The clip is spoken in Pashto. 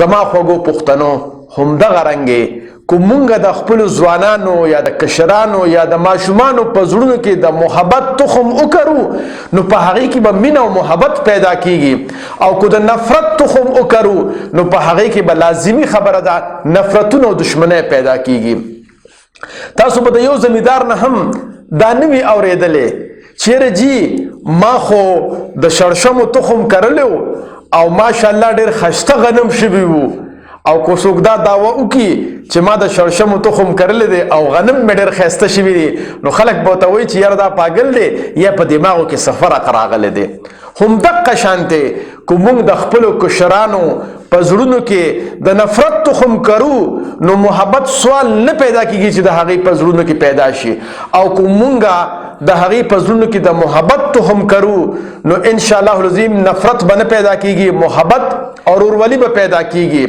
زما خوږو پښتنو، همدغه رنګې کو مونږ د خپل ځوانانو یا د کشرانو یا د ماشومانو په زړونو کې د محبت تخم وکرو، نو په هغې کې به مینه او محبت پیدا کیږي، او کو د نفرت تخم وکرو، نو په هغې کې به لازمی خبره ده نفرتونه او دشمنۍ پیدا کیږي. تاسو به د یو زمیدار نه هم دا نه وي اورېدلې چیرې جی ما خو د شړشمو تخم کرلی او ماشاءالله ډېر خسته غنم شوي وو. او کو څوک دا دعوه وکړي چې ما د شړشمو تخم کرلی دی او غنم مې ډېر ښایسته شوي دي، نو خلک به ورته وایي چې یاره دا پاګل دی یا په دماغو کې څه فرق راغلی دی. هم دقه شانته کو مونږ د خپلو کشرانو په زړونو کې د نفرت تخم کرو، نو محبت سوال نه پیدا کیږي چې د هغې په زړونو کې پیدا شي، او کو مونږه د هغې په زړونو کې د محبت تخم کرو، نو ان شاء الله العظیم نفرت به نه پیدا کیږي، محبت او ورورولي به پیدا کیږي.